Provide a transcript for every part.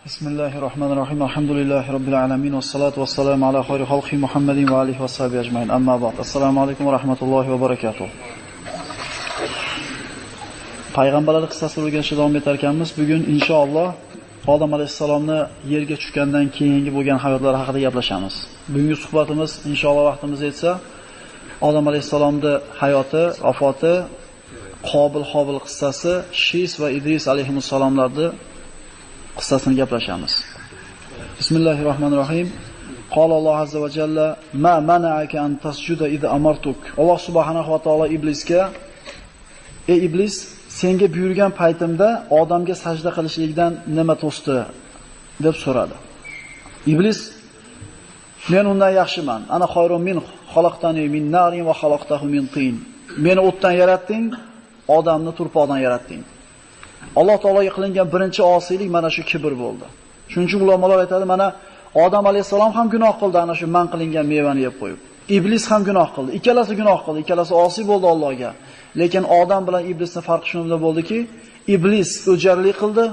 Bismillahirrohmanirrohim. Alhamdulillahi robbil alamin vassalatu vassalamu ala xayri xalqi Muhammadin va alihi vassabi ajmain. Amma ba'd. Assalomu alaykum va rahmatullohi va barakatuh. Payg'ambarlar qissasini o'rganishda davom etar ekanmiz. Bugun inshaalloh Odam alayhissalomni yerga tushgandan keyingi bo'lgan hayotlari haqida gaplashamiz. Bugungi suhbatimiz inshaalloh vaqtimiz yetsa Odam alayhissalomning hayoti, vafoti, Qobil Hobil qissasi, Shis va Idris alayhissalomlarning qissasini gaplashamiz. Bismillahirrohmanirrohim. Qala Alloh azza va jalla ma mana'aka an tasjuda id amartuk. Alloh subhanahu va taolo iblisga: "Ey iblis, senga buyurgan paytimda odamga sajda qilishlikdan nima to'sdi?" deb so'radi. Iblis: "Men undan yaxshiman. Ana khayrun min xalaqtani min narin va xalaqtahu min tin. Meni o'tdan yaratding, odamni turpoqdan yaratding." Alloh taologa qilingan birinchi osiylik mana shu kibr bo'ldi. Shuning uchun ulamolar aytadi, mana Odam alayhisalom ham gunoh qildi, ana shu man qilingan mevani yeb qo'yib. Iblis ham gunoh qildi. Ikkalasi gunoh qildi, ikkalasi osiy bo'ldi Allohga. Lekin odam bilan iblisning farqi shunda bo'ldiki, iblis o'jarlik qildi,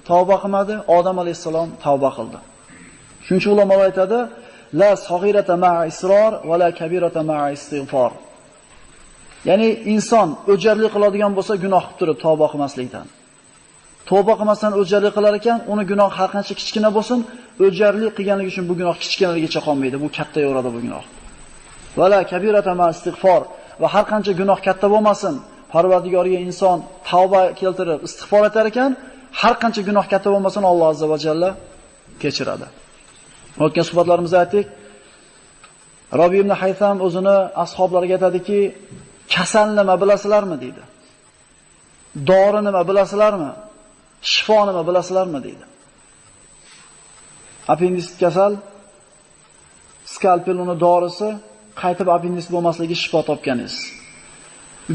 tavba qilmadi, Odam alayhisalom tavba qildi. Shuning uchun ulamolar aytadi, la saghirata ma'a isror va la kabirata ma'a istig'for. Ya'ni inson o'jarlik qiladigan bo'lsa gunoh qilib turib tavba qilmaslikdan. Tavba qilmasdan o'jarlik qilar ekan, uni gunoh har qancha kichkina bo'lsin, o'jarlik qilganligi uchun bu gunoh kichkinaligicha qolmaydi, bu katta yo'radi bu gunoh. Va la kabirata ma'a istig'for, va har qancha gunoh katta bo'lmasin, Parvardigorga inson tavba keltirib istig'for etar ekan, har qancha gunoh katta bo'lmasin Alloh azza va jalla kechiradi. O'tgan suhbatlarimizda aytdik, Robi ibn Haytham o'zini ashablariga aytadiki, kasal nima bilasizlarmi deydi. Dori nima bilasizlarmi? Shifo nima bilasizlarmi deydi. Appendisit kasal, skalpel uni dorisi, qaytib appendisit bo'lmasligi shifo topganingiz.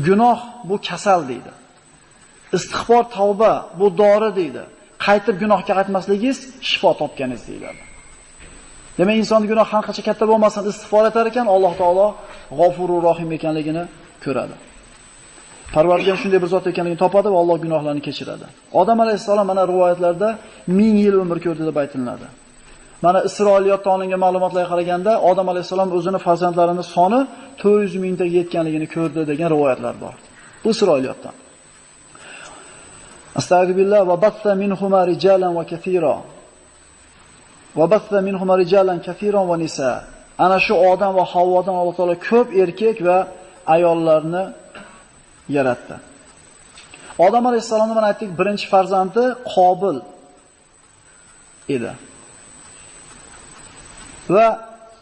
Gunoh bu kasal deydi. Istig'for tavba bu dori deydi. Qaytib gunohga qaytmasligingiz shifo topganingiz deyiladi. Demak, inson gunoh har qancha katta bo'lmasin, istig'for etar ekan, Alloh taolo G'ofurur Rohim ekanligini ko'radi. Parvardigor shunday bir zot ekanligini topadi va Alloh gunohlarni kechiradi. Odam alayhissalom mana rivoyatlarda 1000 yil umr ko'rdi deb aytiladi. Mana Isroiliyotdan olingan ma'lumotlarga qaraganda Odam alayhissalom o'zini farzandlarining soni 400 mingtaga yetganligini ko'rdi degan rivoyatlar bor. Bu Isroiliyotdan. Astagfirullah va batha minhuma rijalan va kathira. Va batha minhuma rijalan kathiran va nisa. Ana shu Odam va Havvodan Alloh taolo ko'p erkak va ayollarni yaratdi. Odam alayhissalomning mana aytdik, birinchi farzandi Qobil edi. Va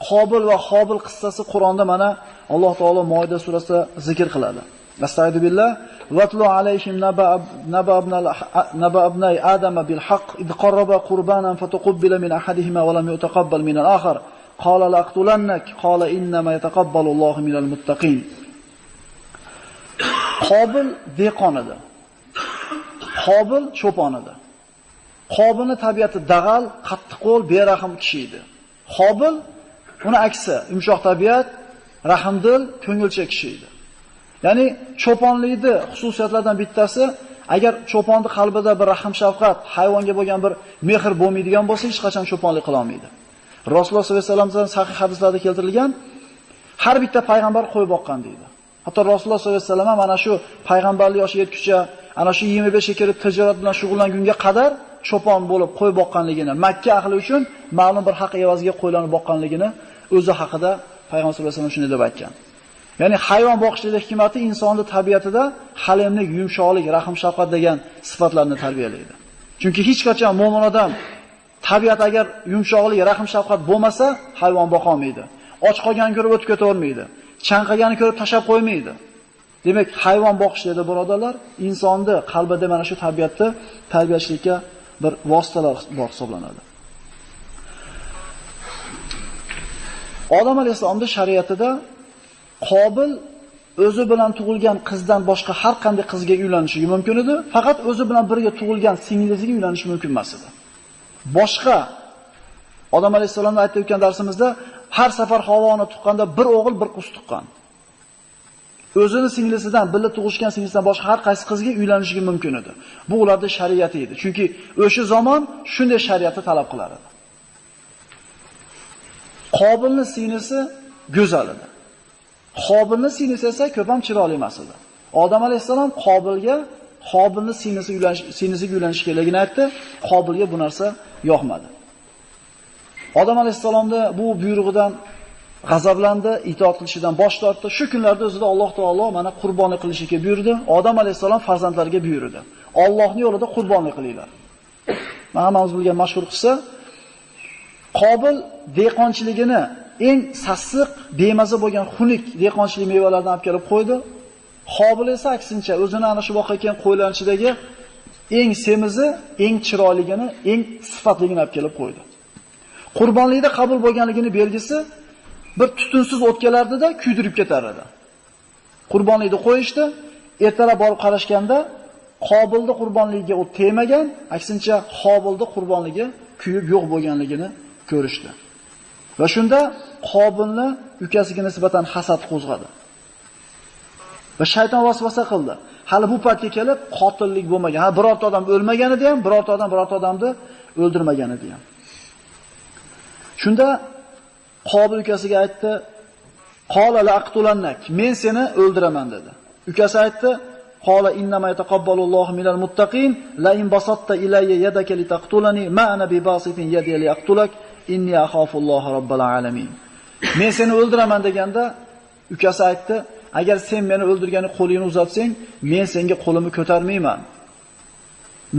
Qobil va Hobil qissasi Qur'onda mana Alloh taolo Moida surasida zikr qiladi. Astagfirullah vatlu alayhim naba ibnay Adama bil haqq id qarraba qurbanan fatuqbila min ahadihima va lam yutaqabbal min al-akhar qala laqtulannak qala innama yataqabbalu Allohu minal muttaqin. Qobil dehqon edi. Qobil cho'pon edi. Qobilning tabiati dag'al, qattiqqo'l, berahm kishi edi. Qobil uni aksi, yumshoq tabiat, rahmdil, ko'ngilchak kishi edi. Ya'ni cho'ponlikning xususiyatlaridan bittasi, agar cho'ponning qalbida bir rahm shafqat, hayvonga bo'lgan bir mehr bo'lmaydigan bo'lsa, hech qachon cho'ponlik qila olmaydi. Rasululloh sollallohu alayhi vasallamdan sahih hadislarda keltirilgan, har bitta payg'ambar qo'y boqqan deydi. Hatto Rasululloh sollallohu alayhi vasallam mana shu payg'ambarlik yoshiga yetguncha, ana shu 25 ga kirib tijorat bilan shug'ullangunga qadar cho'pon bo'lib qo'y boqqanligini, Makka ahli uchun ma'lum bir haq evaziga qo'ylarni boqqanligini o'zi haqida payg'ambar sollallohu alayhi vasallam shunday deb aytgan. Ya'ni hayvon boqishlik hikmati insonning tabiatida halimlik, yumshoqlik, rahm shafqat degan sifatlarni tarbiyalaydi. Chunki hech qachon mo'min odam tabiat agar yumshoqlik, rahm shafqat bo'lmasa, hayvon boqa olmaydi. Och qolganini ko'rib o'tib ketavermaydi. Chanqaganini ko'rib tashab qo'ymaydi. Demak, hayvon boqishlikda birodarlar, insonni qalbida mana shu tabiatni tarbiyalashlikka bir vositalar bor hisoblanadi. Odam alayhissalomning shariatida Qobil o'zi bilan tug'ilgan qizdan boshqa har qanday qizga uylanishi mumkin edi, faqat o'zi bilan birga tug'ilgan singlisiga uylanishi mumkin emas edi. Boshqa Odam alayhissalomni aytib o'tgan darsimizda har safar Havvoni tuqqanda bir o'g'il, bir qiz tuqqan. O'zini singlisidan, birga tug'ishgan singlisidan boshqa har qaysi qizga uylanishligi mumkin edi. Bu ularda shariati edi. Chunki o'sha zamon shunday shariatni talab qilar edi. Qobilning singlisi go'zal edi. Qobilning singlisi esa ko'p ham chiroyli emas edi. Odam alayhissalom Qobilga Qobilning singlisi uylanish, singlisiga uylanish kerakligini aytdi. Qobilga bu narsa yoqmadi. Odam alayhissalomda bu buyrug'idan g'azablandi, itoat qilishidan bosh tortdi. Shu kunlarda o'zida Alloh taolo mana qurbonlik qilishga buyurdi. Odam alayhissalom farzandlariga buyurdi. Allohning yo'lida qurbonlik qilinglar. Mana hammamiz bilgan mashhur qissa. Qobil dehqonchiligini eng sassiq, bemaza bo'lgan xunuk dehqonchilik mevalaridan olib kelib qo'ydi. Qobil esa aksincha o'zini ana shu boqayotgan qo'ylar ichidagi eng semizi, eng chiroyligini, eng sifatligini olib kelib qo'ydi. Qurbonlikda qabul bo'lganligini belgisi bir tutunsiz o't kelardida kuydirib ketar edi. Qurbonlikni qo'yishdi, ertalab borib qarashganda Qobilning qurbonligiga o't tegmagan, aksincha Qobilning qurbonligi kuyib yo'q bo'lganligini ko'rishdi. Va shunda Qobilni ukasiga nisbatan hasad qo'zg'adi. Va shayton vasvasa qildi. Hali bu paytga kelib qotillik bo'lmagan. Ha, birorta odam o'lmagan edi ham, birorta odam birorta odamni o'ldirmagan edi ham. Shunda Qobil ukasiga aytdi: "Qola la aqtulannak, men seni o'ldiraman" dedi. Ukasi aytdi: "Qola innama yataqabbalullohu minal muttaqin, la in basatta ilayya yadaka litaqtulani ma ana bibasitin yadi liaqtulak, inni axafulloha robbal alamin." Men seni o'ldiraman deganda ukasi aytdi: "Agar sen meni o'ldirgani qo'lingni uzatsang, men senga qo'limni ko'tarmayman.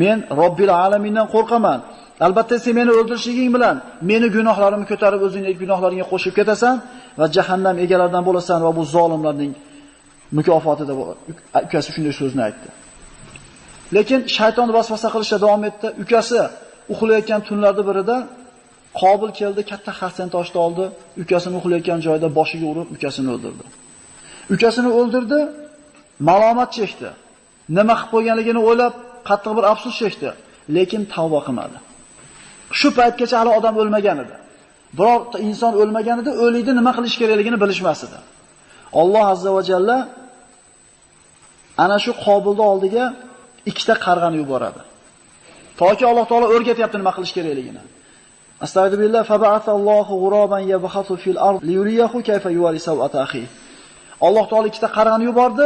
Men Robbil alamindan qo'rqaman. Albatta sen meni o'ldirishing bilan meni gunohlarimni ko'tarib o'zingning gunohlaringga qo'shib ketasan va jahannam egalaridan bo'lasan va bu zolimlarning mukofotida bo'ladi." Ukasi shunday so'zni aytdi. Lekin shayton vasvasa qilishda davom etdi. Ukasi uxlayotgan tunlarda birida Qobil keldi, katta xarsan toshni oldi, ukasini uxlayotgan joyida boshiga urib ukasini o'ldirdi. Ukasini o'ldirdi, malomat chekdi. Nima qilib qo'yganligini o'ylab qattiq bir afsus chekdi, lekin tavba qilmadi. Shu paytgacha hali odam o'lmagan edi. Birorta inson o'lmagan edi, o'likni nima qilish kerakligini bilishmas edi. Alloh azza va jalla ana shu Qobilning oldiga ikkita qarg'ani yuboradi. Toki Alloh taolo o'rgatyapti nima qilish kerakligini. Astagfirullah, faba'athallohu g'uraban yabhathu fil ard liyuriyahu kayfa yuwari sawata akhi. Alloh taolo ikkita qarg'ani yubordi,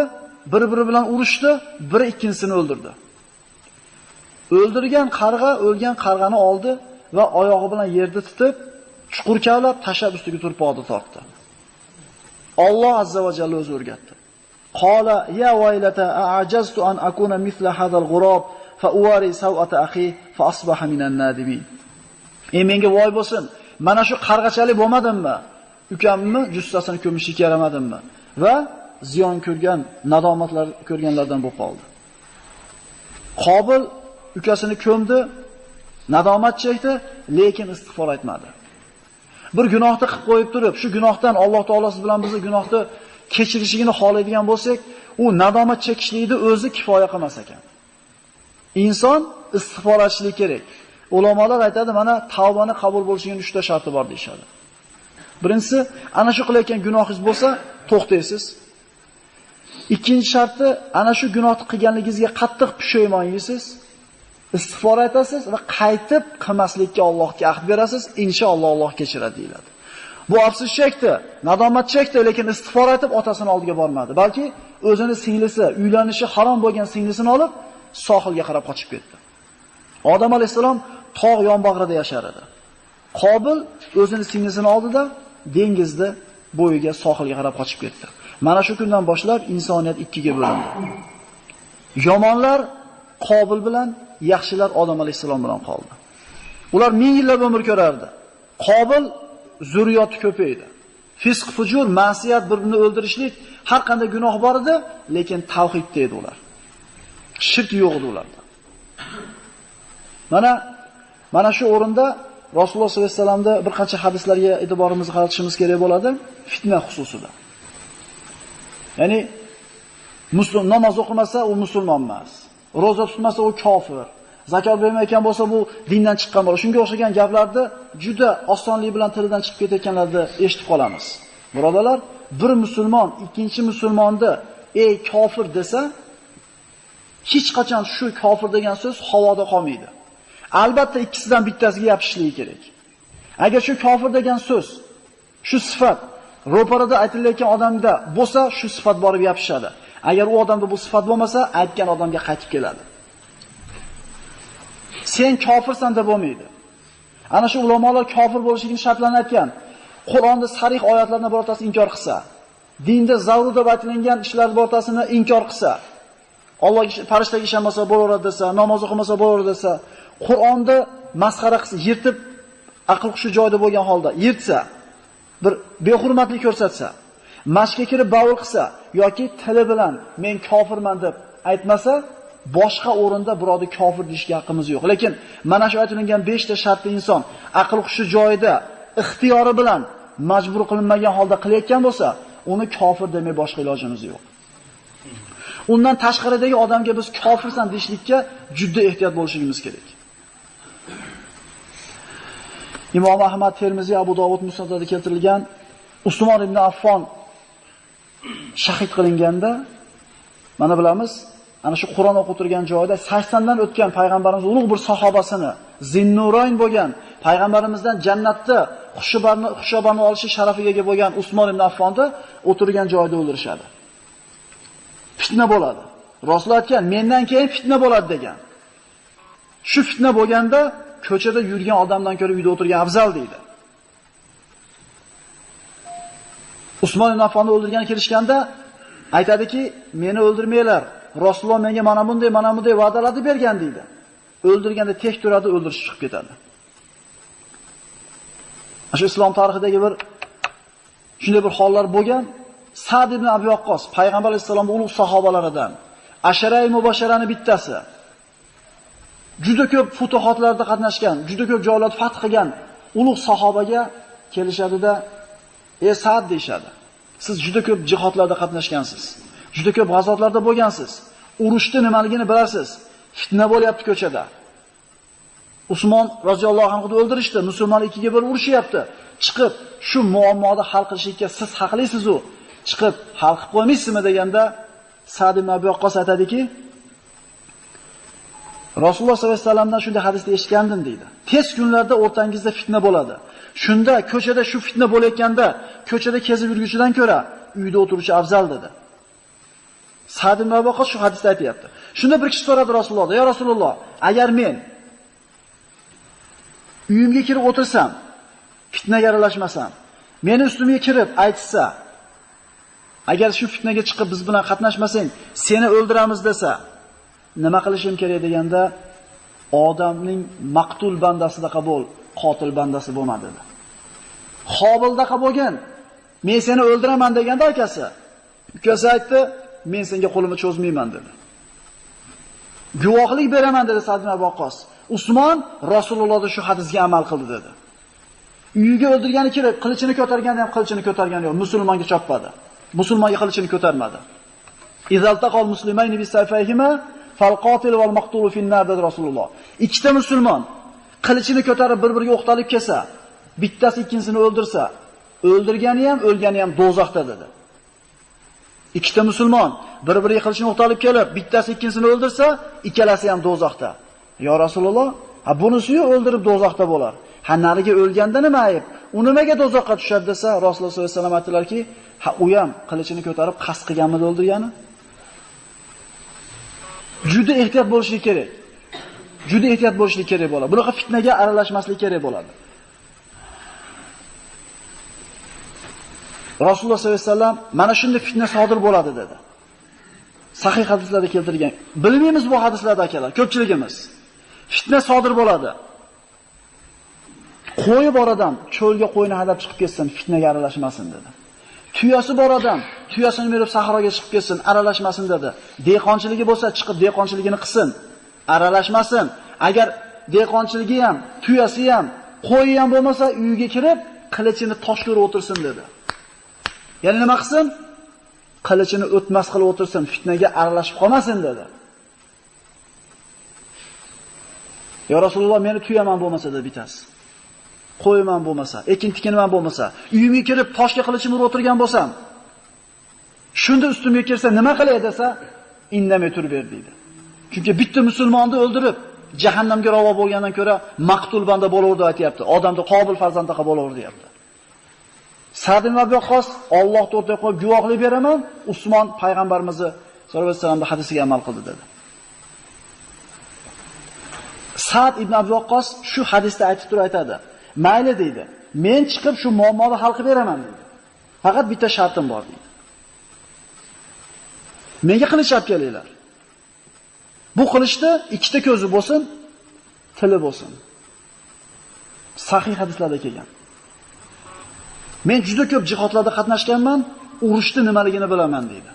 bir-biri bilan urushdi, biri ikkinchisini o'ldirdi. O'ldirgan qarg'a o'lgan qarg'ani oldi va oyog'i bilan yerda tutib, chuqur kavlab tashlab ustiga turpoqni tortdi. Alloh azza va jalla o'zi o'rgatdi. Qala ya waylata a'jaztu an akuna mithla hadal g'urab fa uwari sawata akhi fa asbaha minan nadimin. Ey menga voy bo'lsin, mana shu qarg'achalik bo'lmadimmi? Ukamni jussasini ko'mishga yaramadimmi? Va ziyon ko'rgan, nadomatlar ko'rganlardan bo'lib qoldi. Qobil ukasini ko'mdi, nadomat chekdi, lekin istig'for aytmadi. Bir gunohni qilib qo'yib turib, shu gunohdan Alloh taolo siz bilan bizni gunohni kechirishligini xohlaydigan bo'lsak, u nadomat chekishlikni o'zi kifoya qilmas ekan. Inson istig'for aytishligi kerak. Ulamolar aytadi, mana tavbani qabul bo'lishining 3 ta sharti bor deyshadi. Birinchisi, ana shu qilayotgan gunohingiz bo'lsa, to'xtaysiz. Ikkinchi sharti, ana shu gunohni qilganligingizga qattiq pushaymon yeysiz, istig'for aytasiz va qaytib qilmaslikka Allohga ahd berasiz, inshaalloh Alloh kechiradi deyiladi. Bu afsus chekdi, nadomat chekdi, lekin istig'for aytib otasini oldiga bormadi, balki o'zini singlisi, uylanishi harom bo'lgan singlisini olib sohilga qarab qochib ketdi. Odam alayhissalom tog' yonbag'rida yashar edi. Qobil o'zini singlisini oldida dengizda bo'yiga sohilga qarab qochib ketdi. Mana shu kundan boshlab insoniyat ikkiga bo'lindi. Yomonlar Qobil bilan, yaxshilar Odam alayhissalom bilan qoldi. Ular ming yillab umr ko'rardi. Qobil zurriyoti ko'paydi. Fisq, fujur, ma'siyat, bir-birini o'ldirishlik, har qanday gunoh bor edi, lekin tavhidda edi ular. Shirk yo'q edi ularda. Mana shu o'rinda Rasululloh sollallohu alayhi vasallamda bir qancha hadislarga e'tiborimizni qaratishimiz kerak bo'ladi, fitna xususida. Ya'ni musulmon namoz o'qimasa u musulmon emas. Roza tutmasa u kofir. Zakot bermayotgan bo'lsa bu dindan chiqqan bo'ladi. Shunga o'xshagan gaplarni juda osonlik bilan tilidan chiqib ketayotganlarni eshitib qolamiz. Birodarlar, bir musulmon ikkinchi musulmonni "Ey kofir" desa, hech qachon shu kofir degan so'z havoda qolmaydi. Albatta ikkisidan bittasiga yopishishligi kerak. Agar shu kofir degan so'z, shu sifat ro'parada aytilayotgan odamda bo'lsa, shu sifat borib yopishadi. Agar u odamda bu sifat bo'lmasa, aytgan odamga qaytib keladi. Sen kofirsan deb bo'lmaydi. Ana shu ulamolar kofir bo'lishligining shartlarini aytgan. Qur'onda sarih oyatlarni birortasi inkor qilsa, dinda zarur deb aytilgan ishlarning birortasini inkor qilsa, Allohga, farishtaga ishonmasa bo'laveradi desa, namoz o'qimasa bo'laveradi desa, Qur'onni masxara qilsa, yirtib, aql hushi joyida bo'lgan holda yirtsa, bir behurmatlik ko'rsatsa, masjidga kirib bavul qilsa yoki tili bilan men kofirman deb aytmasa, boshqa o'rinda birovni kofir deyishga haqqimiz yo'q. Lekin mana shu aytilgan 5 ta shartli inson aql hushi joyida ixtiyori bilan majbur qilinmagan holda qilayotgan bo'lsa, uni kofir demay boshqa ilojimiz yo'q. Undan tashqaridagi odamga biz kofirsan deyishlikka juda ehtiyot bo'lishimiz kerak. Imom Ahmad, Termiziy, Abu Dovud Musnadida keltirilgan Usmon ibn Affon shahid qilinganda, mana bilamiz, ana shu Qur'on o'qib turgan joyida 80 dan o'tgan payg'ambarimiz ulug' bir sahobasini, Zinnurayn bo'lgan, payg'ambarimizdan jannatda xushabarni olishi sharafiga ega bo'lgan Usmon ibn Affonni o'tirgan joyida o'ldirishadi. Fitna bo'ladi. Rasul aytgan, mendan keyin fitna bo'ladi degan. Shu fitna bo'lganda ko'chada yurgan odamdan ko'ra uyda o'tirgan afzal deydi. Usmon ibn Affonni o'ldirgan kelishganda aytadiki, meni o'ldirmanglar. Rasululloh menga mana bunday, mana bunday va'dalarni bergan deydi. O'ldirganda tek turadi, o'ldirish chiqib ketadi. Shu islom tarixidagi bir shunday bir hollar bo'lgan. Sa'd ibn Abi Waqqos payg'ambar alayhissalomning ulug' sahobalaridan, Asharai mubasharani bittasi. Juda ko'p futuhotlarda qatnashgan, juda ko'p joylarni fath qilgan ulug' sahobaga kelishadida, "Ey Sa'd" deyshadi. Siz juda ko'p jihodlarda qatnashgansiz. Juda ko'p g'azotlarda bo'lgansiz. Urushda nimaligini bilasiz. Fitna bo'lyapti ko'chada. Usmon roziyallohu anhu o'ldirishdi. Musulmon ikkiga bir urushyapti. Chiqib shu muammoni hal qilishga siz haqlisiz u. Chiqib hal qilib qo'ymaysizmi deganda Sa'd ibn Abi Waqqos aytadiki, Rasululloh sollallohu alayhi vasallamdan shunday hadisni eshitgandim deydi. Tez kunlarda o'rtangizda fitna bo'ladi. Shunda ko'chada shu fitna bo'layotganda ko'chada kezib yurguchidan ko'ra uyda o'tiruvchi afzal dedi. Sa'd ibn Abi Waqqos shu hadisni aytayapti. Shunda bir kishi so'radi Rasulullohdan, "Ya Rasululloh, agar men uyimga kirib o'tirsam, fitnaga aralashmasam, meni ustimga kirib aytsa, agar shu fitnaga chiqib biz bilan qatnashmasang, seni o'ldiramiz desa, nima qilishim kerak?" deganda, odamning maqtul bandasida qabul, qotil bandasi bo'lma dedi. Qobildaqa bo'lgan, men seni o'ldiraman deganda akasi, ukasi aytdi, men senga qo'limni cho'zmayman dedi. Guvohlik beraman dedi Sa'd ibn Abi Waqqos. Usmon Rasulullohda shu hadisga amal qildi dedi. Uyiga o'ldirgani kerak, qilichini ko'targanda ham qilichini ko'targani yo'q, musulmonga chopmadi. Musulmonga qilichini ko'tarmadi. Izaltaqal muslimayni bisayfayhima fal qotil val maqtul fi an-nar dedi Rasululloh. Ikkita musulmon qilichini ko'tarib bir-biriga o'qtalib kelsa, bittasi ikkinchisini o'ldirsa, o'ldirgani ham, o'lgani ham do'zaxda dedi. Ikkita musulmon bir-biriga qilichini o'qtalib kelib, bittasi ikkinchisini o'ldirsa, ikkalasi ham do'zaxda. Ya Rasululloh, ha bunisi-yu o'ldirib do'zaxda bo'lar. Ha nariga o'lganda nima ayb? U nimaga do'zaxga tushadi desa, Rasululloh sollallohu alayhi vasallam aytdilarki, ha u ham qilichini ko'tarib qasd qilganmidi o'ldirgani? Juda ehtiyot bo'lishlik kerak. Juda ehtiyot bo'lishlik kerak bo'ladi. Bunaqa fitnaga aralashmaslik kerak bo'ladi. Rasululloh sollallohu alayhi vasallam mana shunday fitna sodir bo'ladi dedi. Sahih hadislarda keltirilgan. Bilmaymiz bu hadislarda akalar, ko'pchiligimiz. Fitna sodir bo'ladi. Qo'yi bor odam cho'lga qo'yini haydab chiqib ketsin, fitnaga aralashmasin dedi. Tuyasi bor odam tuyasini berib sahroga chiqib ketsin, aralashmasin dedi. Dehqonchiligi bo'lsa chiqib dehqonchiligini qilsin, aralashmasin. Agar dehqonchiligi ham, tuyasi ham, qo'yi ham bo'lmasa uyiga kirib qilichini toshga urib o'tirsin dedi. Ya'ni nima qilsin? Qilichini o'tmas qilib o'tirsin, fitnaga aralashib qolmasin dedi. Ya Rasululloh, meni tuyaman bo'lmasa dedi bitasi. Qo'yman bo'lmasa, ekin tikinman bo'lmasa, uyimga kirib toshga qilichimni urib o'tirgan bo'lsam, Shunda ustimga kelsa nima qilay desa, indamay turib ber deydi. Chunki bitta musulmonni o'ldirib jahannamga ravo bo'lgandan ko'ra maqtul banda bo'laverdi aytayapti. Odamni Qobil farzandiga bo'laverdi deyapti. Sa'd ibn Abi Waqqos Alloh o'rtaga qo'yib guvohlik beraman, Usmon payg'ambarimizni sollallohu alayhi vasallamning hadisiga amal qildi dedi. Sa'd ibn Abi Waqqos shu hadisda aytib turib aytadi. Mayli deydi. Men chiqib shu muammoni hal qilib beraman deydi. Faqat bitta shartim bor deydi. Menga qilich olib kelinglar. Bu qilichda ikkita ko'zi bo'lsin, tili bo'lsin. Sahih hadislarda kelgan. Men juda ko'p jihodlarda qatnashganman, urushni nimaligini bilaman deydi.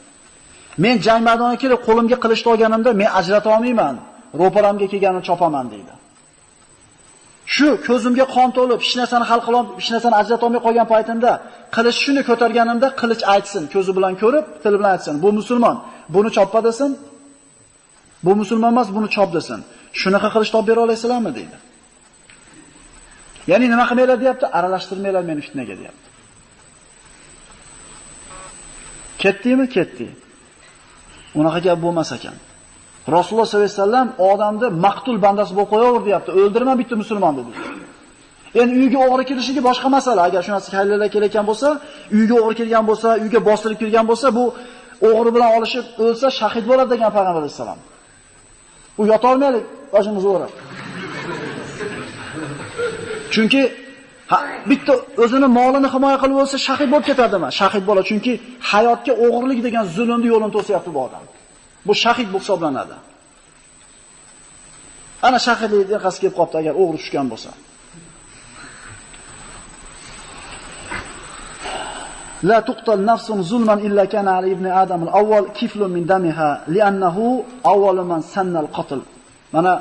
Men jang maydoniga kelib qo'limga qilichni olganimda men ajrata olmayman, ro'paramga kelganini chopaman deydi. Shu ko'zimga qon to'lib, hech narsani hal qila olmay, hech narsani ajrata olmay qolgan paytimda qilich shuni ko'targanimda qilich aytsin, ko'zi bilan ko'rib, tili bilan aytsin. Bu musulmon, buni choppa desin. Bu musulmon emas, buni chop desin. Shunaqa qilich topib bera olasizlarmi deydi. Ya'ni nima qilmanglar deyapti? Aralashtirmanglar meni fitnaga deyapti. Ketdimi? Ketdi. Unaqa gap bo'lmas ekan. Rasululloh sollallohu alayhi vasallam odamni maqtul bandasi bo'lib qo'yaver deyapti. O'ldirma bitta musulmon dedi. Endi uyga o'g'ri kirishligi boshqa masala. Agar shu narsa hayallar kelayotgan bo'lsa, uyga o'g'ri kirgan bo'lsa, uyga bostirib kirgan bo'lsa, bu o'g'ri bilan olishib o'lsa shahid bo'ladi degan payg'ambar alayhisalom. U yota olmaylik, boshimiz o'rab. Chunki bitta o'zini molini himoya qilib bo'lsa shahid bo'lib ketadimi? Shahid bo'ladi, chunki hayotga o'g'irlik degan zulmni yo'lini to'sayapti bu odam. Bu shahid bo'lib hisoblanadi. Ana shahidlik orqasi kelib qopti agar o'g'ri tushgan bo'lsa. La tuqtal nafsun zulman illa kana ala ibn Adam al-awwal kiflun min damiha li'annahu awwalu man sanna al-qatl. Mana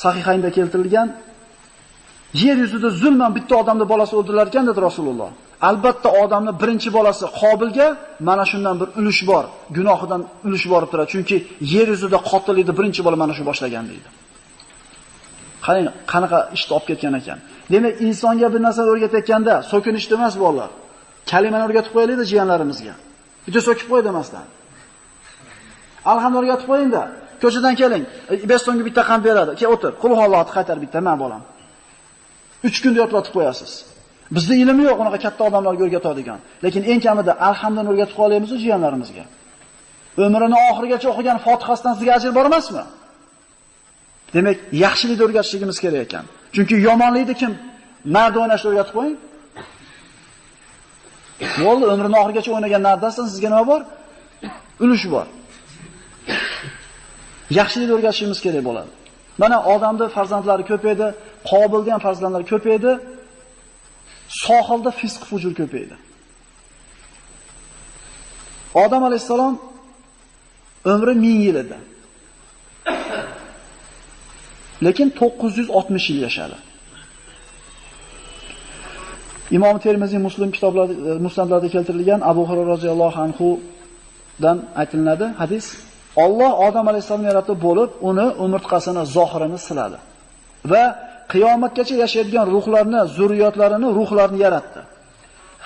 sahihaynda keltirilgan yer yuzida zulman bitta odamning bolasi o'ldirilar ekan dedi Rasululloh. Albatta odamning birinchi bolasi Qobilga mana shundan bir ulush bor, gunohidan ulush borib turadi. Chunki yer yuzida qotillikni birinchi bola mana shu boshlagan deydi. Qarang, qanaqa ishni olib ketgan ekan. Demak, insonga bir narsa o'rgatayotganda so'kinishdi emas bolalar. Kalimani o'rgatib qo'yaylik jiyanlarimizga. Bitta so'kib qo'y demasdan. Alhamdulillah o'rgatib qo'ying-da. Ko'chadan keling, bestonga bitta qand beradi. Kel o'tir. Qul huvallohni qaytar bitta, men bolam. 3 kunda yodlatib qo'yasiz. Bizda ilm yo'q unaqa katta odamlarga o'rgatadigan. Lekin eng kamida alhamdulillah o'rgatib qo'yamiz jiyanlarimizga. Umrini oxirigacha o'qigan Fotihasidan sizga ajr bor emasmi? Demak, yaxshilikni o'rgatishimiz kerak ekan. Chunki yomonlikni kim narda o'ynashni o'rgatib qo'ying. Bo'ldi, umrini oxirigacha o'ynagan nardasidan sizga nima bor? Ulush bor. Yaxshilikni o'rgatishimiz kerak bo'ladi. Mana odamning farzandlari ko'p edi, Qobilning ham farzandlari ko'p edi. Sohilda fisq fujur ko'paydi. Odam alayhissalom umri 1000 yil edi. Lekin 960 yil yashadi. Imom Termiziy Muslim kitoblarida, musnadlarda keltirilgan Abu Hurayra roziyallohu anhu dan aytilinadi hadis. Alloh Odam alayhissalomni yaratib bo'lib, uni umurtqasini, zohirini siladi va qiyomatgacha yashaydigan ruhlarni, zurriyotlarini, ruhlarni yaratdi.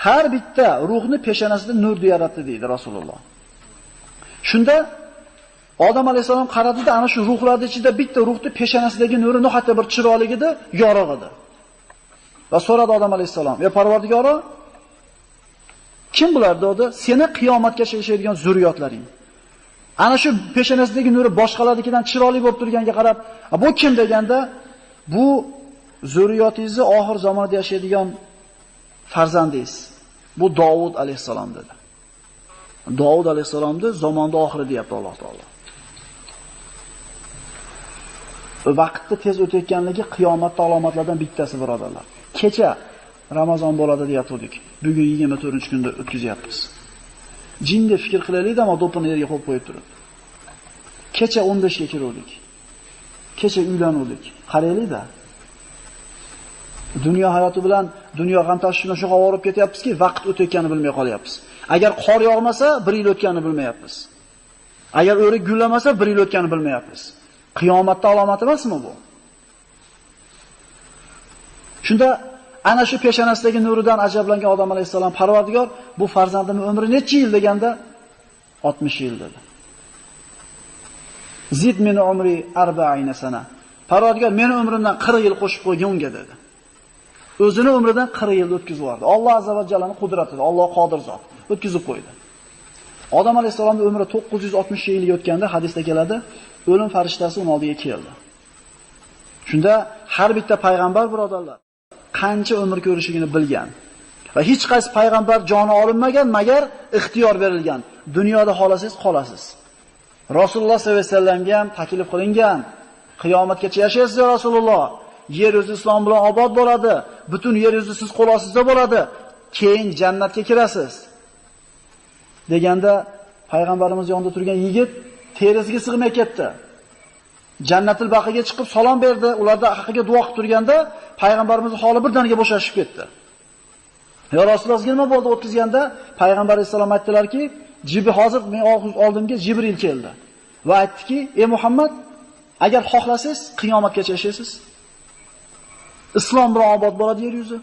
Har bitta ruhni peshonasida nurni yaratdi deydi Rasululloh. Shunda Odam alayhissalom qaradida ana shu ruhlarning ichida bitta ruhni peshonasidagi nuri nihoyatda bir chiroyli edi, yorug' edi. Va so'radi Odam alayhissalom: "Ey Parvardigoro, kim bular?" dedi. "Seni qiyomatgacha yashaydigan zurriyotlaring." Ana shu peshonasidagi nuri boshqalarnikidan chiroyli bo'lib turganga qarab, "Bu kim?" deganda, "Bu zurriyotingizni oxir zamonda yashaydigan farzandingiz. Bu Davud alayhissalom" dedi. Davud alayhissalomni zamonda oxiri deyapti Alloh taolo. Vaqtni tez o'tayotganligi qiyomat alomatlaridan bittasi birodarlar. Kecha Ramazon bo'ladi deyatdik. Bugun 24-kunda o'tkazyapmiz. Jinni fikr qilaylik, ammo do'ppini yerga qo'yib qo'yib turib. Kecha 15 ga kiruvdik. Kecha uylanuvdik. Qaraylik-da. Dunyo hayoti bilan, dunyo g'am tashvishidan shu ovorib ketyapmizki, vaqt o'tayotganini bilmay qolyapmiz. Agar qor yog'masa, 1 yil o'tganini bilmayapmiz. Agar o'rik gullamasa, 1 yil o'tganini bilmayapmiz. Qiyomatda alomati emasmi bu? Shunda ana shu peshonasidagi nuridan ajablangan Odam alayhissalom Parvardigor, bu farzandimning umri necha yil deganda 60 yil dedi. Zid min umri 40 sana. Parvardigor meni umrimdan 40 yil qo'shib qo'ygin unga dedi. O'zini umridan 40 yil o'tkazib yubordi. Alloh azza va jallaning qudrati, Alloh qodir zot. O'tkazib qo'ydi. Odam alayhissalomning umri 960 yilga o'tganda hadisda keladi, o'lim farishtasi uning oldiga keldi. Shunda har bitta payg'ambar birodarlar qancha umr ko'rishligini bilgan va hech qaysi payg'ambar joni olinmagan, magar ixtiyor berilgan. Dunyoda xolasangiz qolasiz. Rasululloh sollallohu alayhi vasallamga ham taklif qilingan. Qiyomatgacha yashaysiz ya Rasululloh. Yer yuzi islom bilan obod bo'ladi. Butun yer yuzi siz qo'l ostida bo'ladi. Keyin jannatga kirasiz. Deganda payg'ambarimiz yonida turgan yigit terisiga sig'may ketdi. Jannatul Baqiga chiqib salom berdi. Ularda haqqiga duo qilib turganda payg'ambarimizning holi birdaniga bo'shashib ketdi. Ya Rasululloh sizga nima bo'ldi o'tkazganda payg'ambar alayhisalom aytdilarki, hozir men oldimga Jibril keldi va aytdiki, "Ey Muhammad, agar xohlasangiz qiyomatgacha yashaysiz. Islom bilan obod bo'ladi yer yuzi.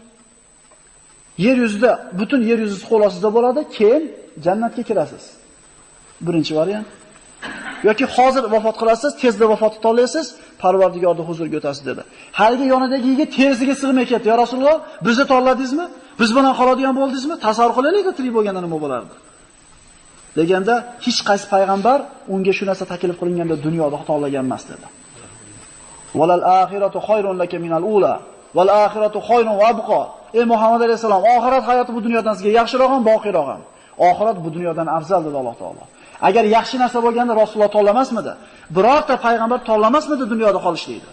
Yer yuzida butun yer yuzi qo'l ostida bo'ladi, keyin jannatga kirasiz." Birinchi variant. Yoki hozir vafot qilasiz, tezda vafot tanlaysiz, Parvardigorning huzuriga o'tasiz dedi. Haligi yonidagi yigit terisiga sig'may ketdi. Ya Rasululloh, bizni tanladingizmi? Biz bilan qoladigan bo'ldingizmi? Tasavvur qilaylik, tirik bo'lganda nima bo'lardi? Deganda hech qaysi payg'ambar unga shu narsa taklif qilinganda dunyoda tanlagan emas dedi. Valal axiratu khayrun laka minal ula val axiratu khayrun va abqa. Ey Muhammad alayhisalom, oxirat hayoti bu dunyodan sizga yaxshiroq ham, boqiyroq ham. Oxirat bu dunyodan afzal dedi Alloh taolo. Agar yaxshi narsa bo'lganda Rasululloh tanlamasmidi? Birorta payg'ambar tanlamasmidi dunyoda qolishlikni?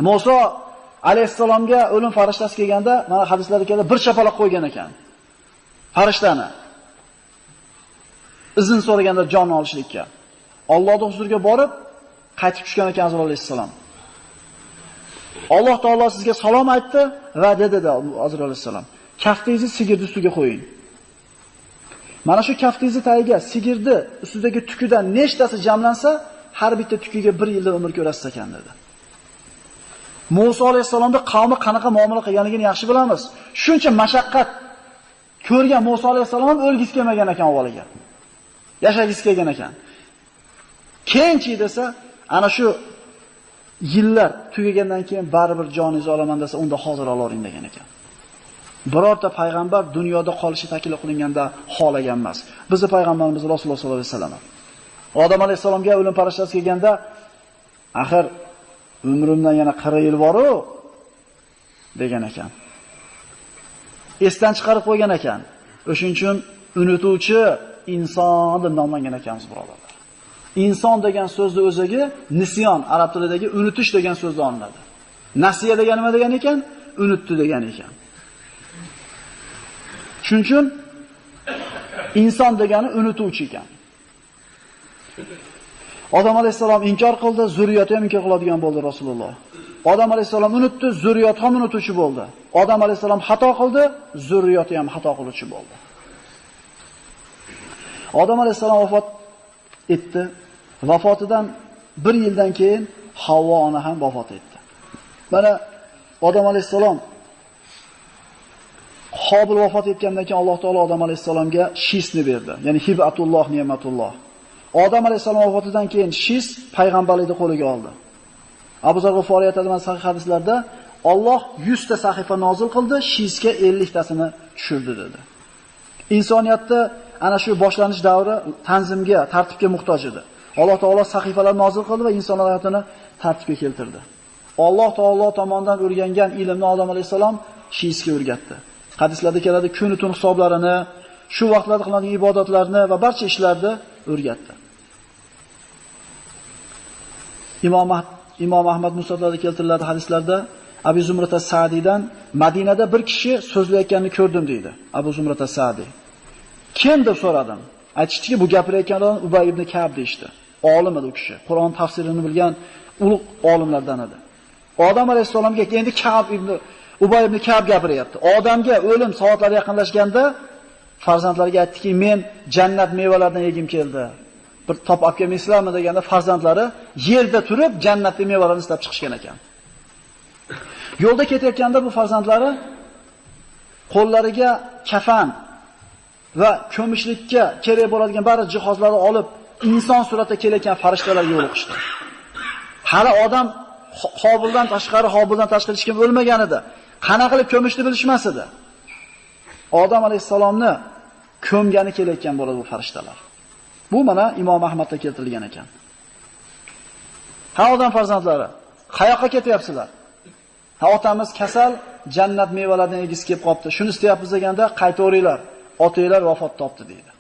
Musa alayhissalomga o'lim farishtasi kelganda, mana hadislarda keladi, bir shapaloq qo'ygan ekan. Farishtani izn so'raganda jon olishlikka. Allohning huzuriga borib, qaytib tushgan ekan Azroil alayhissalom. Alloh taolo sizga salom aytdi va dedi Azroil alayhissalom, kaftingizni sigirni ustiga qo'ying. Mana shu kaftingizni tagiga sigirni ustidagi tukidan nechtasi jamlansa, har bitta tukiga 1 yilda umr ko'rasiz ekan dedi. Musa alayhissalomning qavmi qanaqa muomala qilganligini yaxshi bilamiz. Shuncha mashaqqat ko'rgan Musa alayhissalom ham o'lgisi kelmagan ekan avvaliga. Yashagisi kelgan ekan. Keyinchi desa, ana shu yillar tugagandan keyin baribir joningizni olaman desa, unda hozir olavering degan ekan. Birorta payg'ambar dunyoda qolishi taklif qilinganda xohlagan emas. Bizning payg'ambarimiz Rasululloh sollallohu alayhi vasallam. Odam alayhissalomga o'lim farishtasi kelganda, axir umrimdan yana 40 yil bor-u degan ekan. Esdan chiqarib qo'ygan ekan. O'shuning uchun unutuvchi inson deb nomlangan ekanmiz, birodarlar. Inson degan so'zni o'ziga nisyon, arab tilidagi unutish degan so'zni olinadi. Nasiya degan nima degan ekan? Unutdi degan ekan. Shuning uchun inson degani unutuvchi ekan. Odam alayhissalom inkor qildi, zurriyati ham inkor qiladigan bo'ldi Rasululloh. Odam alayhissalom unutdi, zurriyati ham unutuvchi bo'ldi. Odam alayhissalom xato qildi, zurriyati ham xato qiluvchi bo'ldi. Odam alayhissalom vafot etdi. Vafotidan 1 yildan keyin Havvo ona ham vafot etdi. Mana Odam alayhissalom Qobil vafot etgandan keyin Alloh taolo Odam alayhissalomga Shisni berdi. Ya'ni hibatulloh, ne'matulloh. Odam alayhissalom vafotidan keyin Shis payg'ambarlikni qo'liga oldi. Abu Zar G'iforiy aytadi, mana sahih hadislarda Alloh 100 ta sahifa nozil qildi, Shisga 50 tasini tushirdi dedi. Insoniyatda ana shu boshlanish davri tanzimga, tartibga muhtoj edi. Alloh taolo sahifalar nozil qildi va insonlar hayotini tartibga keltirdi. Alloh taolo tomonidan o'rgangan ilmni Odam alayhissalom Shisga o'rgatdi. Hadislarda keladi, kun tun hisoblarini, shu vaqtlarda qilinadigan ibodatlarni va barcha ishlarni o'rgatdi. Imom Ahmad Musnadlarda keltiriladi hadislarda Abu Zumrata Sa'diydan Madinada bir kishi so'zlayotganini ko'rdim deydi. Abu Zumrata Sa'diy. Kim deb so'radim. Aytishdiki, bu gapirayotgan odam Ubay ibn Ka'b deyishdi. Olim edi u kishi. Qur'on tafsirini bilgan ulug' olimlardan edi. Odam alayhissalomga endi Ka'b ibn Ubay ibn Ka'b gapiryapti. Odamga o'lim soatlari yaqinlashganda farzandlariga aytdiki, men jannat mevalaridan yegim keldi. Bir top olib kelmaysizlarmi deganda farzandlari yerda turib jannatning mevalarini istab chiqishgan ekan. Yo'lda ketayotganda bu farzandlari qo'llariga kafan va ko'mishlikka kerak bo'ladigan bari jihozlarni olib inson suratida kelayotgan farishtalarga yo'liqishdi. Hali odam Qobildan tashqari, Hobildan tashqari hech kim o'lmagan edi. Qana qilib ko'mishni bilishmas edi. Odam alayhissalomni ko'mgani kelayotgan bo'ladi bu farishtalar. Bu mana Imom Ahmadda keltirilgan ekan. Ha, odam farzandlari, qayoqqa ketyapsizlar? Ha, otamiz kasal, jannat mevalaridan yegisi kelib qopti. Shuni istayapmiz deganda qaytaveringlar, otanglar vafot topdi deydi.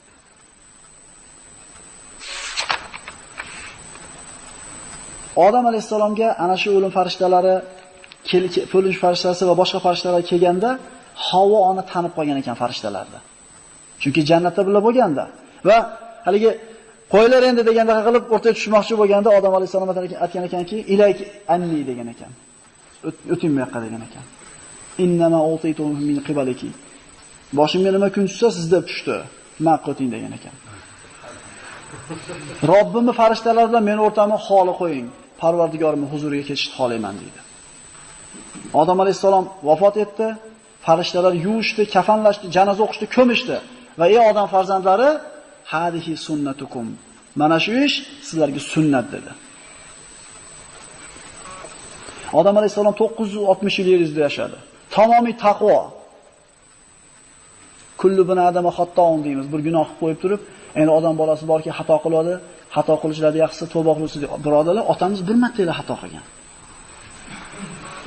Odam alayhissalomga ana shu o'lim farishtalari, o'lim farishtasi va boshqa farishtalar kelganda Havvo ona tanib qolgan ekan farishtalarni. Chunki jannatda birga bo'lganda va haligi qo'ylar endi deganda qilib o'rtaga tushmoqchi bo'lganda Odam alayhissalom aytgan ekanki, ilayk anni degan ekan. O'ting bu yoqqa degan ekan. Innama utitu min qibaliki. Boshimga nima kun tushsa sizda tushdi. Men o'ting degan ekan. Robbimni farishtalar bilan meni o'rtamni xoli qo'ying. Parvardigorimning huzuriga ketishni xohlayman deydi. Odam alayhissalom vafot etdi. Farishtalar yuvishdi, kafanlashdi, janoza o'qishdi, ko'mishdi va ey odam farzandlari, hadihi sunnatukum. Mana shu ish sizlarga sunnat dedi. Odam alayhissalom 960 yil yer yuzida yashadi. Tamomiy taqvo. Kullu bin adama xattoun deymiz. Bir gunoh qilib qo'yib turib, endi odam bolasi borki xato qiladi, xato qilishlarda yaxshisi tavba qilsa, birodarlar, otamiz bir marta xato qilgan.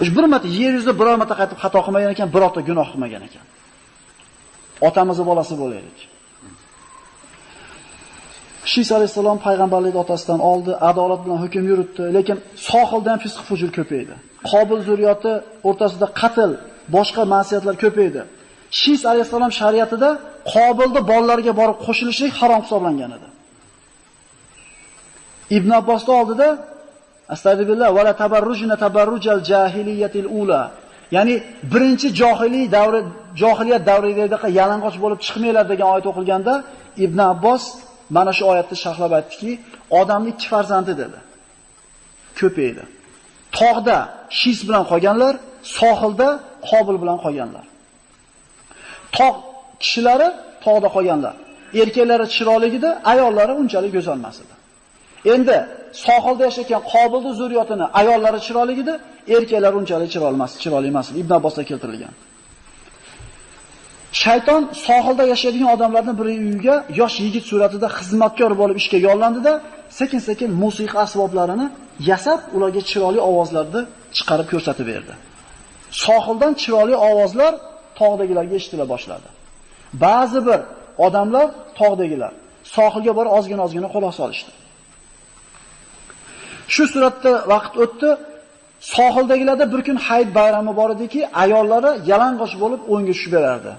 O'sha bir marta yer yuzida biror marta qaytib xato qilmagan ekan, birorta gunoh qilmagan ekan. Otamizni bolasi bo'laylik. Shis alayhissalom payg'ambarlikni otasidan oldi, adolat bilan hukm yuritdi, lekin sohildan fisq fujur ko'paydi. Qobil zurriyoti o'rtasida qatl, boshqa ma'siyatlar ko'paydi. Shis alayhissalom shariatida Qobilni bolalariga borib qo'shilishlik harom hisoblangan edi. Ibn Abbosning oldida astagfirullah va la tabarrujna tabarrujal jahiliyatil ula. Ya'ni birinchi johiliy davri, johiliyat davridagi yalang'och bo'lib chiqmanglar degan oyat o'qilganda Ibn Abbos mana shu oyatni sharhlab aytdiki, odamning ikki farzandi dedi. Ko'paydi. Tog'da Shis bilan qolganlar, sohilda Qobil bilan qolganlar. Tog' kishilari tog'da qolganlar. Erkaklari chiroyligida, ayollari unchalik go'zal emas edi. Endi sohilda yashagan Qobilning zurriyotini ayollari chiroyligida, erkaklari unchalik chiroyli emas. Ibn Abbosda keltirilgan. Shayton sohilda yashaydigan odamlarning biri uyiga yosh yigit suratida xizmatkor bo'lib ishga yollandida, sekin-sekin musiqa asboblarini yasab, ularga chiroyli ovozlarni chiqarib ko'rsatib berdi. Sohildan chiroyli ovozlar tog'dagilarga eshitila boshladi. Ba'zi bir odamlar tog'dagilar sohilga borib ozgina-ozgina quloq solishdi. Shu suratda vaqt o'tdi. Sohildagilarda bir kun hayit bayrami bor ediki, ayollari yalang'och bo'lib o'yinga tushib berardi.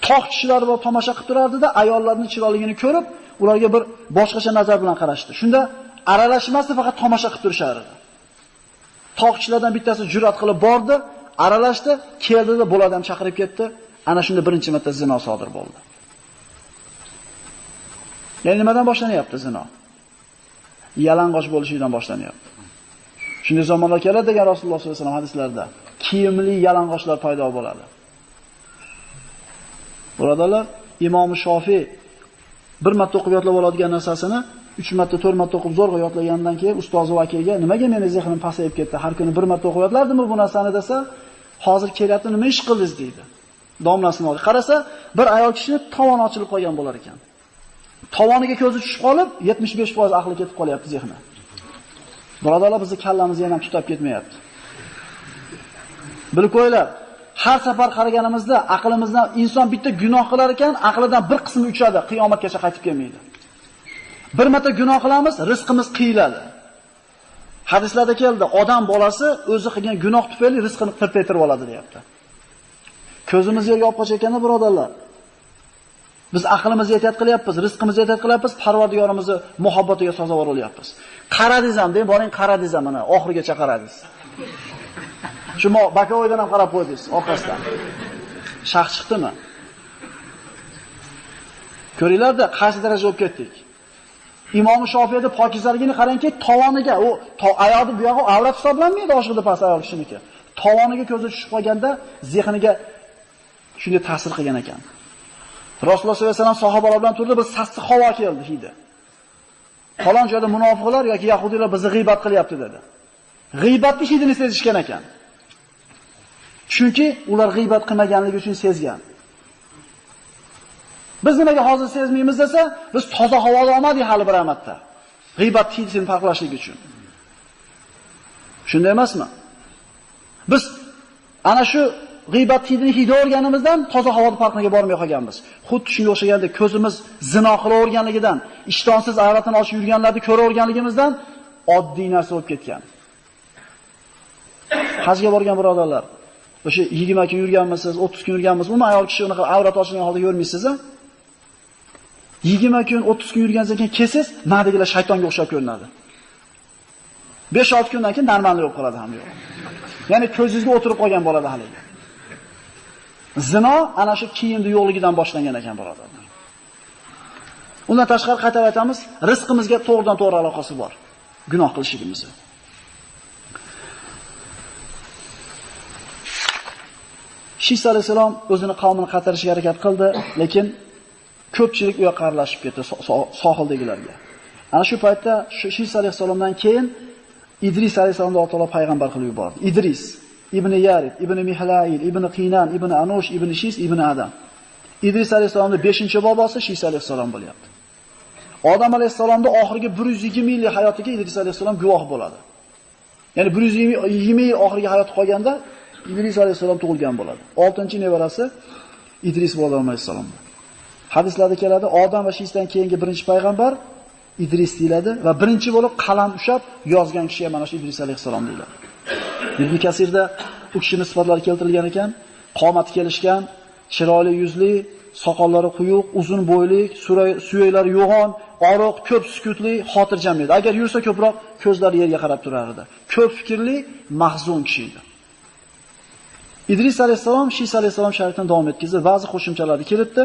Tog' kishilari borib tomosha qilib turardi-da, ayollarning chiroyligini ko'rib, ularga bir boshqacha nazar bilan qarashdi. Shunda aralashmasdi, faqat tomosha qilib turishardi. Tog' kishilardan bittasi jur'at qilib bordi, aralashdi, keldi-da, bo'ladi ham chaqirib ketdi. Ana shunda birinchi marta zino sodir bo'ldi. Ya'ni nimadan boshlanyapti zino? Yalang'och bo'lishidan boshlanyapti. Shunday zamonlar keladi degan Rasululloh sollallohu alayhi vasallam hadislarida kiyimli yalang'ochlar paydo bo'ladi. Birodarlar, Imom Shofiy bir marta o'qib yodlab oladigan narsasini 3 marta, 4 marta o'qib zo'rg'a yodlagandan keyin ustozi vakilga nimaga meni zehnim pasayib ketdi? Har kuni bir marta o'qib yodlardimmi bu narsani desa, hozir kelyapti, nima ish qildingiz deydi. Domlasini oldi. Qarasa, bir ayol kishini tovoni ochilib qolgan bo'lar ekan. Tovoniga ko'zi tushib qolib, 75% aqli ketib qolyapti zehni. Birodarlar, bizni kallamiz yana ham tutab ketmayapti. Bilib qo'yinglar, har safar qaraganimizda aqlimizdan inson bitta gunoh qilar ekan, aqlidan bir qismi uchadi, qiyomatgacha qaytib kelmaydi. Bir marta gunoh qilamiz, rizqimiz qiyiladi. Hadislarda keldi, odam bolasi o'zi qilgan gunoh tufayli rizqini tirtaytirib oladi deyapti. Ko'zimiz yerga olib qochayotganda birodarlar, biz aqlimizga ehtiyot qilyapmiz, rizqimizga ehtiyot qilyapmiz, Parvardigorimizni muhabbatiga sazovor bo'lyapmiz. Qaradingiz ham, deng, boring qaradingiz ham mana oxirigacha qaradingiz. Shu bakovoydan ham qarab qo'ydingiz orqasidan. Shaq chiqdimi? Ko'ringlarda, qaysi darajaga olib ketdik. Imom Shofiyda pokizaligini qarangki, tovoniga, u ayog'i bu yog'i avrat hisoblanmaydi, oshig'ida past ayol kishiniki. Tovoniga ko'zi tushib qolganda zehniga shunday ta'sir qilgan ekan. Rasululloh sollallohu alayhi vasallam sahobalar bilan turdi, bir sassiq havo keldi hidi. Falon joyda munofiqlar yoki yahudiylar bizni g'iybat qilyapti dedi. G'iybatni hidini sezishgan ekan. Chunki ular g'iybat qilmaganligi uchun sezgan. Biz nimaga hozir sezmaymiz desa, biz toza havoda olmadik hali bir amatda. G'iybat hidini farqlashlik uchun. Shunday emasmi? Biz ana shu g'iybat hidini hidi olganimizdan toza havoda farqiga bormay qolganmiz. Xuddi shunga o'xshaganda ko'zimiz zino qilaverganligidan, ishtonsiz avratini ochib yurganlarni ko'raverganligimizdan oddiy narsa bo'lib ketgan. Hajga borgan birodarlar, o'sha 20 kun yurganmisiz, 30 kun yurganmisiz, umuman ayol kishi unaqa avrat ochilgan holda ko'rmaysiz-a? 20 kun, 30 kun yurgandan keyin kelsiz, naridagilar shaytonga o'xshab ko'rinadi. 5-6 kundan keyin normallik bo'lib qoladi hamma yo'q. Ya'ni ko'zingizga o'tirib qolgan bo'ladi haligi. Zino ana shu kiyimni yo'qligidan boshlangan ekan birodarlar. Undan tashqari qaytarib aytamiz, rizqimizga to'g'ridan to'g'ri aloqasi bor gunoh qilishligimizni. Shis alayhisalom o'zini qavmini qaytarishga harakat qildi, lekin ko'pchilik u yoqqa aralashib ketdi sohildagilarga. Ana shu paytda Shis alayhisalomdan keyin Idris alayhisalomni Alloh taolo payg'ambar qilib yubordi. Idris ibn Yarib, ibn Mihlail, ibn Qinan, ibn Anush, ibn Shis, ibn Adam. Idris alayhisalomning 5-bobosi Shis alayhisalom bo'lyapti. Odam alayhisalomning oxirgi 120 yillik hayotiga Idris alayhisalom guvoh bo'ladi. Ya'ni 120 yil oxirgi hayoti qolganda Idris alayhisalom tug'ilgan bo'ladi. 6-nevarasi Idris bo'ladi alayhisalom. Hadislarda keladi, Odam va Shisdan keyingi birinchi payg'ambar Idris deyiladi va birinchi bo'lib qalam ushlab yozgan kishi ham mana shu Idris alayhisalom deyiladi. Ibn Kasirda u kishining sifatlari keltirilgan ekan, qomati kelishgan, chiroyli yuzli, soqollari quyuq, uzun bo'yli, suyaklari yo'g'on, oriq, ko'p sukutli, xotirjam edi. Agar yursa ko'proq ko'zlari yerga qarab turar edi. Ko'p fikrli, mahzun kishi edi. Idris alayhisalom Shis alayhisalom shariatini davom etkazdi, ba'zi qo'shimchalarni kiritdi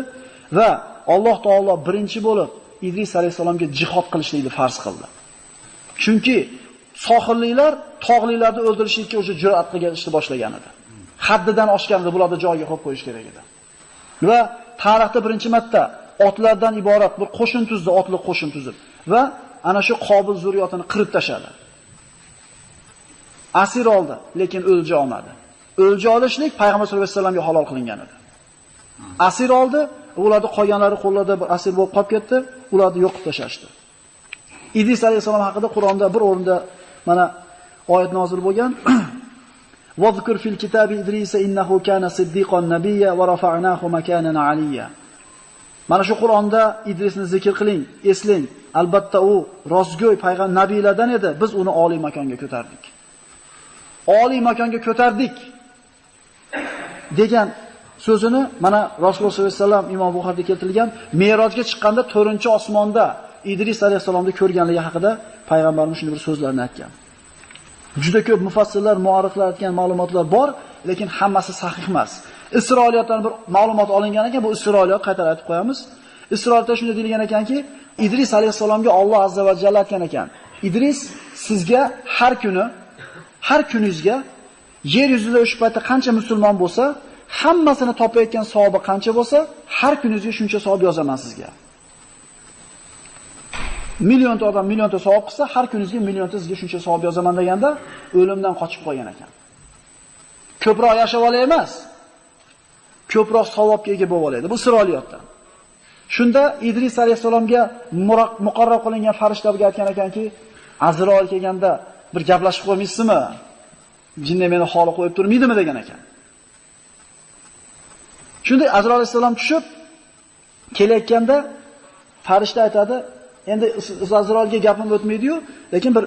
va Alloh taolo birinchi bo'lib Idris alayhisalomga jihod qilishlikni farz qildi. Chunki sohilliklar tog'liklarni o'ldirishlikka o'sha jur'at qilgan ishni boshlagan edi. Haddidan oshgan edi, bularni joyiga qo'yib qo'yish kerak edi. Va tarixda birinchi marta otlardan iborat bir qo'shin tuzdi, otli qo'shin tuzib va ana shu Qobil zurriyotini qirib tashladi. Asir oldi, lekin o'lja olmadi. O'lja olishlik Payg'ambar sollallohu alayhi vasallamga halol qilingan edi. Asir oldi, ularni qolganlari qo'llarida bir asir bo'lib qolib ketdi, ularni yo'q qilib tashlashdi. Idris alayhisalom haqida Qur'onda bir o'rinda mana oyat nozil bo'lgan. Vazkur fil kitabi Idrisa innahu kana siddiqan nabiyya va rafa'nahu makanan aliyya. Mana shu Qur'onda Idrisni zikr qiling, eslang. Albatta u rostgo'y payg'ambar nabiylardan edi. Biz uni oliy makonga ko'tardik. Oliy makonga ko'tardik degan so'zini mana Rasululloh sollallohu alayhi vasallam Imom Buxoriyda keltirilgan Me'rojga chiqqanda 4-osmonda Idris alayhisalomni ko'rganligi haqida payg'ambarimiz shunday bir so'zlarni aytgan. Juda ko'p mufassirlar, muarrixlar aytgan ma'lumotlar bor, lekin hammasi sahih emas. Isroiliyotdan bir ma'lumot olingan ekan, bu Isroiliyot qaytarib aytib qo'yamiz. Isroilda shunday deyilgan ekanki, Idris alayhisalomga Alloh azza va jalla aytgan ekan: "Idris, sizga har kuni, har kuningizga yer yuzida o'sha paytda qancha musulmon bo'lsa, hammasini topayotgan savobi qancha bo'lsa, har kuningizga shuncha savob yozaman sizga." Millionta odam millionta savob qilsa, har kuningizga millionta sizga shuncha savob yozaman deganda o'limdan qochib qolgan ekan. Ko'proq yashab olay emas, ko'proq savobga ega bo'lib olaydi. Bu Isroiliyotdan. Shunda Idris alayhisalomga muqarrab qilingan farishtaga aytgan ekanki, Azroil kelganda bir gaplashib qo'ymaysizmi? Jinni meni holi qo'yib turmaydimi degan ekan. Shunda Azroil alayhisalom tushib kelayotganda farishta aytadi, endi Azroilga gapim o'tmaydi-yu, lekin bir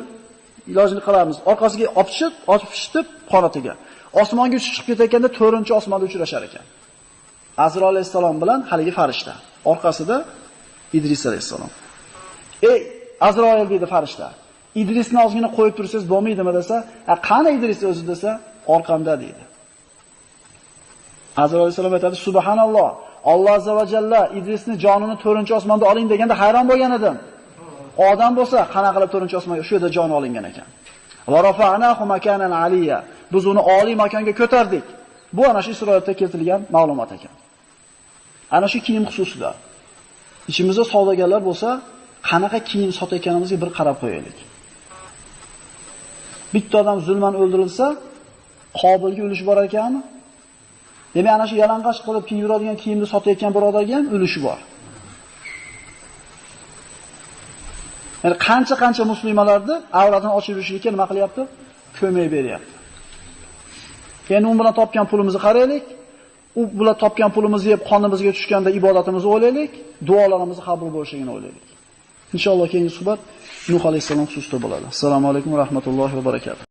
ilojini qilamiz. Orqasiga opishib qanotiga. Osmonga uchib chiqib ketayotganda 4-osmonda uchrashar ekan. Azroil alayhisalom bilan haligi farishta. Orqasida Idris alayhisalom. "Ey Azroil" dedi farishta. "Idrisni ozgina qo'yib tursangiz bo'lmaydimi?" desa, "A qani Idris o'zi?" desa, "Orqamda" deydi. Azroil alayhisalom aytadi, "Subhanalloh, Alloh azza va jalla Idrisni jonini 4-osmonda oling deganda hayron bo'lgan edim. Odam bo'lsa qana qilib 4-osmonga shu yerda joni olingan ekan. Va rafa'nahu makanan aliyya. Biz uni oliy makonga ko'tardik." Bu ana shu Isroilda keltirilgan ma'lumot ekan. Ana shu kiyim xususida ichimizda savdogarlar bo'lsa, qanaqa kiyim sotayotganimizga bir qarab qo'yaylik. Bitta odam zulman o'ldirilsa, Qobilga ulush bor ekanmi? Demak, ana shu yalang'och qilib kiyib yuradigan kiyimni sotayotgan birodarga ham ulushi bor. Ya'ni qancha-qancha musulmonlarni avratini ochib yurishlikka nima qilyapti? Ko'mak beryapti. Endi u bilan topgan pulimizni qaraylik, u bilan topgan pulimizni yeb qonimizga tushganda ibodatimizni o'ylaylik, duolarimizni qabul bo'lishini o'ylaylik. Inshaalloh keyingi suhbat Nuh alayhissalom xususida bo'ladi. Assalomu alaykum va rahmatullohi va barakatuh.